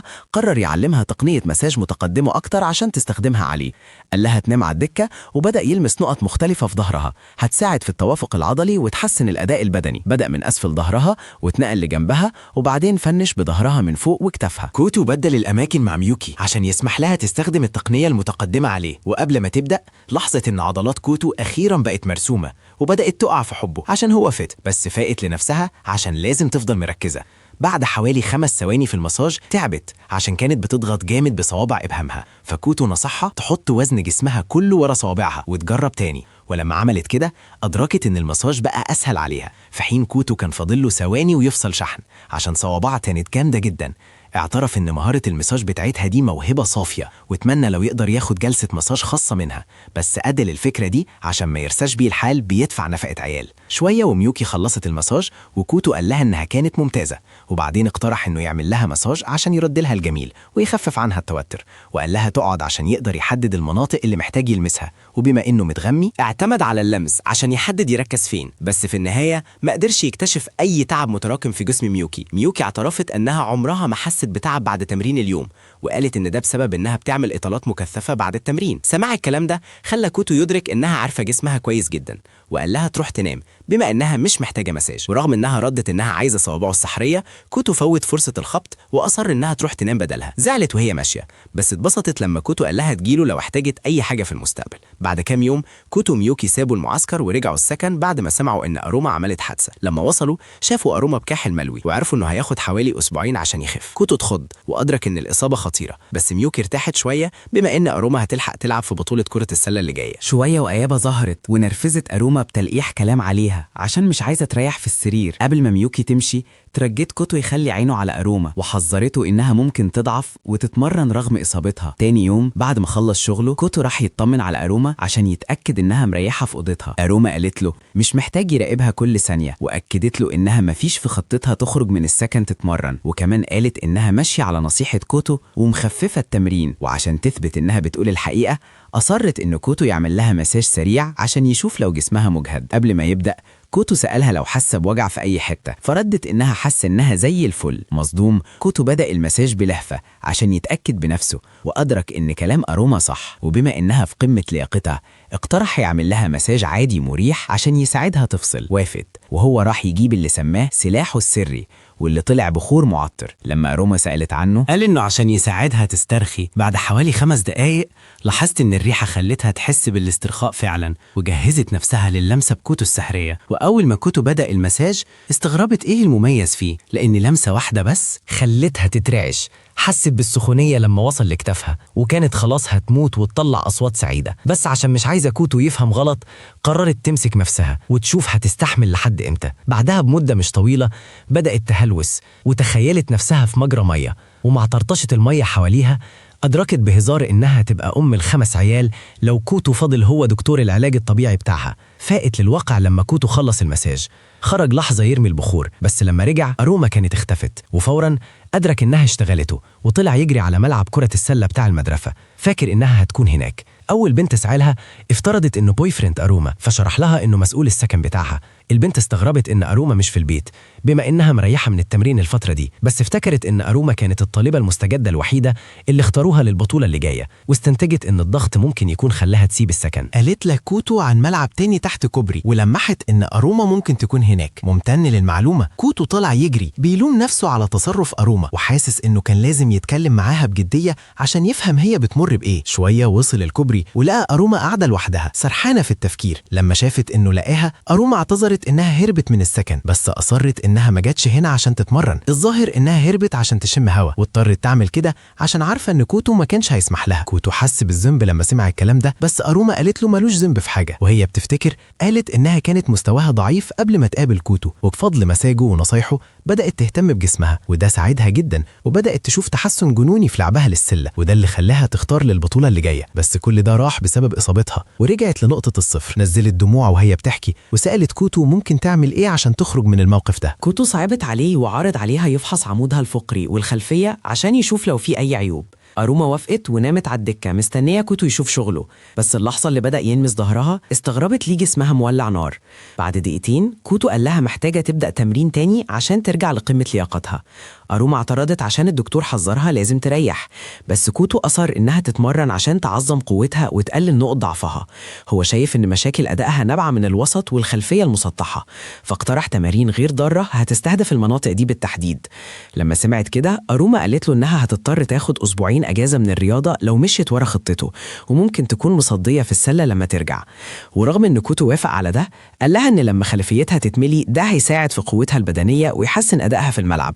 قرر يعلمها تقنية مساج متقدمة أكتر عشان تستخدمها عليه. قال لها تنام على الدكة وبدأ يلمس نقط مختلفة في ظهرها هتساعد في التوافق العضلي وتحسن الأداء البدني. بدأ من أسفل ظهرها واتنقل لجنبها، وبعدين finish بظهرها من فوق وكتفها. كوتو بدل الأماكن مع ميوكي عشان يسمح لها تستخدم التقنية المتقدمة عليه. وقبل ما تبدأ لاحظت إن عضلات كوتو أخيرا بقت مرسومة وبدأت تقع في حبه عشان هو fit، بس فاقت لنفسها عشان لازم تفضل مركزة. بعد حوالي 5 ثواني في المساج تعبت عشان كانت بتضغط جامد بصوابع إبهامها، فكوتو نصحها تحط وزن جسمها كله ورا صوابعها وتجرب تاني. ولما عملت كده أدركت إن المساج بقى أسهل عليها، في حين كوتو كان فاضل له ثواني ويفصل شحن عشان صوابعها كانت جامدة جدا. اعترف إن مهارة المساج بتاعتها دي موهبة صافية، واتمنى لو يقدر ياخد جلسة مساج خاصة منها، بس أدل الفكرة دي عشان ما يرساش بيه الحال بيدفع نفقة عيال. شوية وميوكي خلصت المساج، وكوتو قال لها إنها كانت ممتازة، وبعدين اقترح إنه يعمل لها مساج عشان يرد لها الجميل ويخفف عنها التوتر، وقال لها تقعد عشان يقدر يحدد المناطق اللي محتاج يلمسها. وبما إنه متغمي اعتمد على اللمس عشان يحدد يركز فين، بس في النهاية ما قدرش يكتشف أي تعب متراكم في جسم ميوكي. ميوكي اعترفت أنها عمرها ما حست بتعب بعد تمرين اليوم، وقالت إن ده بسبب إنها بتعمل إطالات مكثفة بعد التمرين. سماع الكلام ده خلى كوتو يدرك إنها عارفة جسمها كويس جدا، وقال لها تروح تنام بما إنها مش محتاجة مساج. ورغم إنها ردت إنها عايزة صوابعه السحرية، كوتو فوت فرصة الخبط وأصر إنها تروح تنام بدلها. زعلت وهي ماشية، بس اتبسطت لما كوتو قال لها تجيله لو احتاجت أي حاجة في المستقبل. بعد كام يوم كوتو وميوكي سابوا المعسكر ورجعوا السكن بعد ما سمعوا إن أروما عملت حادثة. لما وصلوا شافوا أروما بكاحل ملوي وعرفوا إنه هياخد حوالي أسبوعين عشان يخف. كوتو اتخض وأدرك إن الإصابة خطيرة، بس ميوكي ارتاحت شوية بما إن أروما هتلحق تلعب في بطولة كرة السلة اللي جاية. شوية وأيابا ظهرت ونرفزت أروما بتلقيح كلام عليها عشان مش عايزة تريح في السرير. قبل ما ميوكي تمشي ترجت كوتو يخلي عينه على أروما وحذرته إنها ممكن تضعف وتتمرن رغم إصابتها. تاني يوم بعد ما خلص شغله كوتو راح يطمن على أروما عشان يتأكد إنها مريحة في أوضتها. أروما قالت له مش محتاج يراقبها كل ثانية، وأكدت له إنها مفيش في خطتها تخرج من السكن تتمرن، وكمان قالت إنها ماشية على نصيحة كوتو ومخففة التمرين. وعشان تثبت إنها بتقول الحقيقة أصرت إن كوتو يعمل لها مساج سريع عشان يشوف لو جسمها مجهد. قبل ما يبدأ كوتو سألها لو حاسة بوجع في أي حتة، فردت إنها حاسة إنها زي الفل. مصدوم كوتو بدأ المساج بلهفة عشان يتأكد بنفسه، وأدرك إن كلام أروما صح، وبما إنها في قمة لياقتها اقترح يعمل لها مساج عادي مريح عشان يساعدها تفصل. وافت، وهو راح يجيب اللي سماه سلاحه السري واللي طلع بخور معطر. لما أروما سألت عنه قال إنه عشان يساعدها تسترخي. بعد حوالي 5 دقايق لاحظت إن الريحة خلتها تحس بالاسترخاء فعلا، وجهزت نفسها للمسة بكوتو السحرية. وأول ما كوتو بدأ المساج استغربت إيه المميز فيه، لأن لمسة واحدة بس خلتها تترعش. حست بالسخونية لما وصل لكتافها، وكانت خلاص هتموت وتطلع أصوات سعيدة، بس عشان مش عايزة كوتو يفهم غلط قررت تمسك نفسها وتشوف هتستحمل لحد إمتى. بعدها بمدة مش طويلة بدأت تهلوس وتخيلت نفسها في مجرى مية، ومع طرطشة المية حواليها أدركت بهزار إنها تبقى أم ال5 عيال لو كوتو فضل هو دكتور العلاج الطبيعي بتاعها. فاقت للواقع لما كوتو خلص المساج. خرج لحظة يرمي البخور، بس لما رجع أروما كانت اختفت، وفورا أدرك إنها اشتغلته وطلع يجري على ملعب كرة السلة بتاع المدرسة، فاكر إنها هتكون هناك. أول بنت سألها افترضت إنه boyfriend أروما، فشرح لها إنه مسؤول السكن بتاعها. البنت استغربت إن أروما مش في البيت بما إنها مريحة من التمرين الفترة دي، بس افتكرت إن أروما كانت الطالبة المستجدة الوحيدة اللي اختاروها للبطولة اللي جاية، واستنتجت إن الضغط ممكن يكون خلاها تسيب السكن. قالت لها كوتو عن ملعب تاني تحت كوبري، ولمحت إن أروما ممكن تكون هناك. ممتن للمعلومة كوتو طلع يجري بيلوم نفسه على تصرف أروما، وحاسس إنه كان لازم يتكلم معاها بجدية عشان يفهم هي بتمر بإيه. شوية وصل الكوبري ولقى أروما قاعدة لوحدها سرحانة في التفكير. لما شافت إنه لقاها أروما اعتذرت افتكرت إنها هربت من السكن، بس أصرت إنها ما جاتش هنا عشان تتمرن. الظاهر إنها هربت عشان تشم هوا، واضطرت تعمل كده عشان عارفة إن كوتو ما كانش هيسمح لها. كوتو حس بالذنب لما سمع الكلام ده، بس أروما قالت له ملوش ذنب في حاجة. وهي بتفتكر قالت إنها كانت مستواها ضعيف قبل ما تقابل كوتو، وبفضل مساجه ونصايحه بدأت تهتم بجسمها، وده ساعدها جدا، وبدأت تشوف تحسن جنوني في لعبها للسلة، وده اللي خلاها تختار للبطولة اللي جاية. بس كل ده راح بسبب إصابتها، ورجعت لنقطة الصفر. نزلت دموع وهي بتحكي، وسألت كوتو ممكن تعمل إيه عشان تخرج من الموقف ده. كوتو صعبت عليه وعرض عليها يفحص عمودها الفقري والخلفية عشان يشوف لو في أي عيوب. أروما وافقت ونامت على الدكة مستنية كوتو يشوف شغله، بس اللحظة اللي بدأ يلمس ظهرها استغربت ليه جسمها مولع نار. بعد دقيقتين كوتو قال لها محتاجة تبدأ تمرين تاني عشان ترجع لقمة لياقتها. أروما اعترضت عشان الدكتور حذرها لازم تريح، بس كوتو أصر إنها تتمرن عشان تعظم قوتها وتقلل نقط ضعفها. هو شايف إن مشاكل أدائها نابعة من الوسط والخلفية المسطحة، فاقترح تمارين غير ضارة هتستهدف المناطق دي بالتحديد. لما سمعت كده أروما قالت له إنها هتضطر تاخد أسبوعين أجازة من الرياضة لو مشيت ورا خطته، وممكن تكون مصدية في السلة لما ترجع. ورغم إن كوتو وافق على ده، قال لها إن لما خلفيتها تتملي ده هيساعد في قوتها البدنية ويحسن أدائها في الملعب.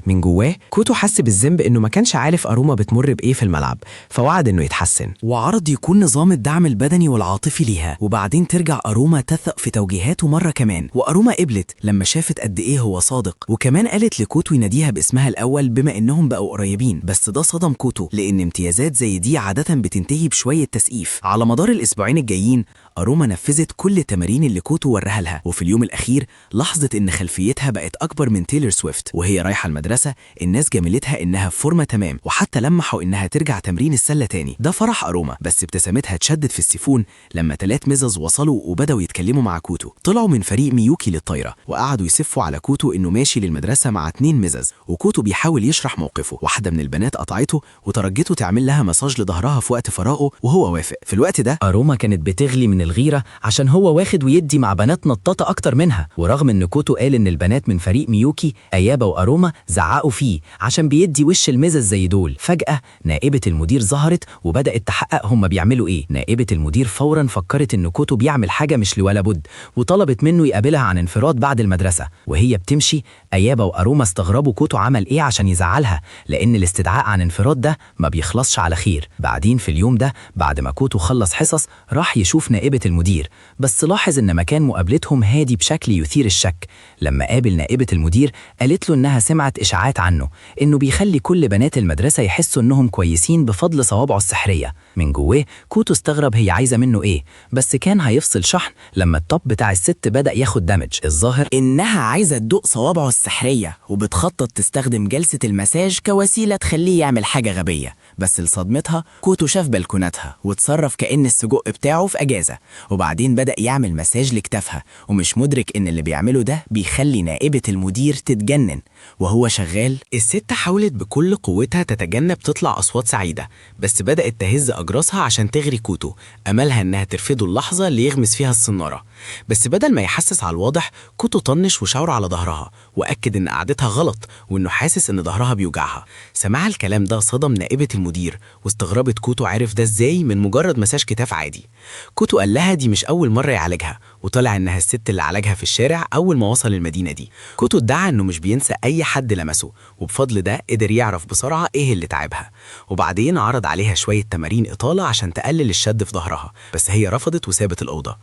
من جواه كوتو حس بالذنب إنه ما كانش عارف أروما بتمر بإيه في الملعب، فوعد إنه يتحسن. وعرض يكون نظام الدعم البدني والعاطفي ليها، وبعدين ترجع أروما تثق في توجيهاته مرة كمان. وأروما قبلت لما شافت قد إيه هو صادق، وكمان قالت لكوتو يناديها باسمها الأول بما إنهم بقوا قريبين. بس ده صدم كوتو، لأن امتيازات زي دي عادة بتنتهي بشوية تسقيف. على مدار الأسبوعين الجايين أروما نفذت كل التمارين اللي كوتو وراها لها، وفي اليوم الأخير لاحظت إن خلفيتها بقت أكبر من تايلور سويفت. وهي رايحة المدرسة الناس جاملتها إنها في فورمة تمام، وحتى لمحوا إنها ترجع تمرين السلة تاني. ده فرح أروما، بس ابتسامتها اتشدت في السيفون لما 3 مزز وصلوا وبدأوا يتكلموا مع كوتو. طلعوا من فريق ميوكي للطايرة وقعدوا يسفوا على كوتو إنه ماشي للمدرسة مع 2 مزز، وكوتو بيحاول يشرح موقفه. واحدة من البنات قطعته وترجته تعمل لها مساج لظهرها في وقت فراغه، وهو وافق. في الوقت ده أروما كانت بتغلي من الغيرة عشان هو واخد ويدي مع بنات نطاطة أكتر منها، ورغم إن كوتو قال إن البنات من فريق ميوكي أيابا وأروما زعقوا فيه عشان بيدي وش المزز زي دول. فجأة نائبة المدير ظهرت وبدأت تحقق هم بيعملوا إيه. نائبة المدير فورا فكرت إن كوتو بيعمل حاجة مش لولا بد، وطلبت منه يقابلها عن انفراد بعد المدرسة. وهي بتمشي أيابا وأروما استغربوا كوتو عمل إيه عشان يزعلها، لأن الاستدعاء عن انفراد ده ما بيخلصش على خير. بعدين في اليوم ده بعد ما كوتو خلص حصص راح يشوف نائبة المدير، بس لاحظ إن مكان مقابلتهم هادي بشكل يثير الشك. لما قابل نائبة المدير قالت له إنها سمعت إشاعات عنه إنه بيخلي كل بنات المدرسة يحسوا إنهم كويسين بفضل صوابعه السحرية. من جواه كوتو استغرب هي عايزة منه إيه، بس كان هيفصل شحن لما ال top بتاع الست بدأ ياخد damage. الظاهر إنها عايزة تدوق صوابعه السحرية، وبتخطط تستخدم جلسة المساج كوسيلة تخليه يعمل حاجة غبية. بس لصدمتها كوتو شاف بلكوناتها وتصرف كأن السجق بتاعه في أجازة، وبعدين بدأ يعمل مساج لكتافها، ومش مدرك إن اللي بيعمله ده بيخلي نائبة المدير تتجنن. وهو شغال الست حاولت بكل قوتها تتجنب تطلع أصوات سعيدة، بس بدأت تهز أجراسها عشان تغري كوتو، أملها إنها ترفضه اللحظة اللي يغمس فيها الصنارة. بس بدل ما يحسس على الواضح كوتو طنش وشاور على ظهرها وأكد إن قعدتها غلط وإنه حاسس إن ظهرها بيوجعها. سماع الكلام ده صدم نائبة المدير، واستغربت كوتو عرف ده إزاي من مجرد مساج كتاف عادي. كوتو قال لها دي مش أول مرة يعالجها، وطلع إنها الست اللي عالجها في الشارع أول ما وصل المدينة دي. كوتو ادعى إنه مش بينسى أي حد لمسه، وبفضل ده قدر يعرف بسرعة إيه اللي تعبها. وبعدين عرض عليها شوية تمارين إطالة عشان تقلل الشد في ظهرها، بس هي رفضت وسابت الأوضة.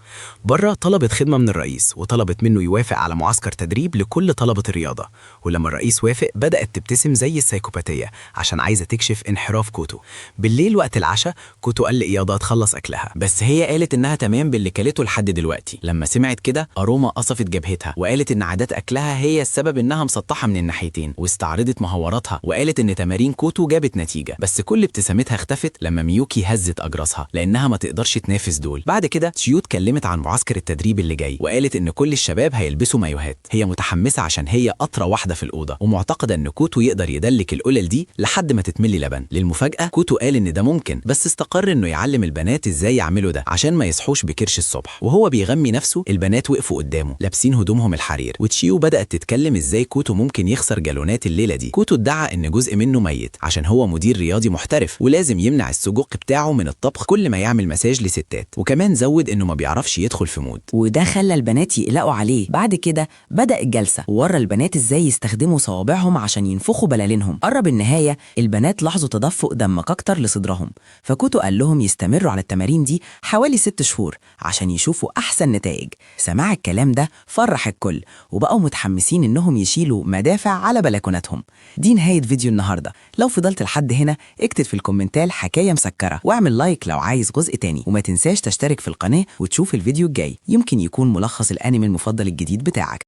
بره طلبت خدمة من الرئيس، وطلبت منه يوافق على معسكر تدريب لكل طلبة الرياضة. ولما الرئيس وافق بدأت تبتسم زي السايكوباتية عشان عايزة تكشف انحراف كوتو. بالليل وقت العشاء كوتو قال لإياضة تخلص أكلها، بس هي قالت إنها تمام باللي كلته لحد دلوقتي. لما سمعت كده أروما قصفت جبهتها وقالت إن عادات أكلها هي السبب إنها مسطحة من الناحيتين، واستعرضت مهاراتها وقالت إن تمارين كوتو جابت نتيجة. بس كل ابتسامتها اختفت لما ميوكي هزت أجراسها لأنها ما تقدرش تنافس دول. بعد كده تشيو اتكلمت عن معسكر التدريب اللي جاي، وقالت إن كل الشباب هيلبسوا مايوهات. هي متحمسة عشان هي أطرى واحدة في الأوضة، ومعتقدة إن كوتو يقدر يدلك القلل دي لحد ما تتملي لبن. للمفاجأة كوتو قال إن ده ممكن، بس استقر إنه يعلم البنات إزاي يعملوا ده عشان ما يصحوش الحوش بكرش الصبح. وهو بيغمي نفسه البنات وقفوا قدامه لابسين هدومهم الحرير، وتشيو بدأت تتكلم ازاي كوتو ممكن يخسر جالونات الليلة دي. كوتو ادعى ان جزء منه ميت عشان هو مدير رياضي محترف ولازم يمنع السجق بتاعه من الطبخ كل ما يعمل مساج لستات، وكمان زود انه ما بيعرفش يدخل في mood. وده خلى البنات يقلقوا عليه. بعد كده بدأ الجلسة وورى البنات ازاي يستخدموا صوابعهم عشان ينفخوا بلالينهم. قرب النهاية البنات لاحظوا تدفق دم أكتر لصدرهم، فكوتو قال لهم يستمروا على التمارين دي حوالي 6 شهور عشان يشوفوا أحسن نتائج. سماع الكلام ده فرح الكل وبقوا متحمسين إنهم يشيلوا مدافع على بلكوناتهم. دي نهاية فيديو النهاردة. لو فضلت لحد هنا اكتب في الكومنتات حكاية مسكرة، واعمل like لو عايز جزء تاني، وما تنساش تشترك في القناة وتشوف الفيديو الجاي، يمكن يكون ملخص الأنمي المفضل الجديد بتاعك.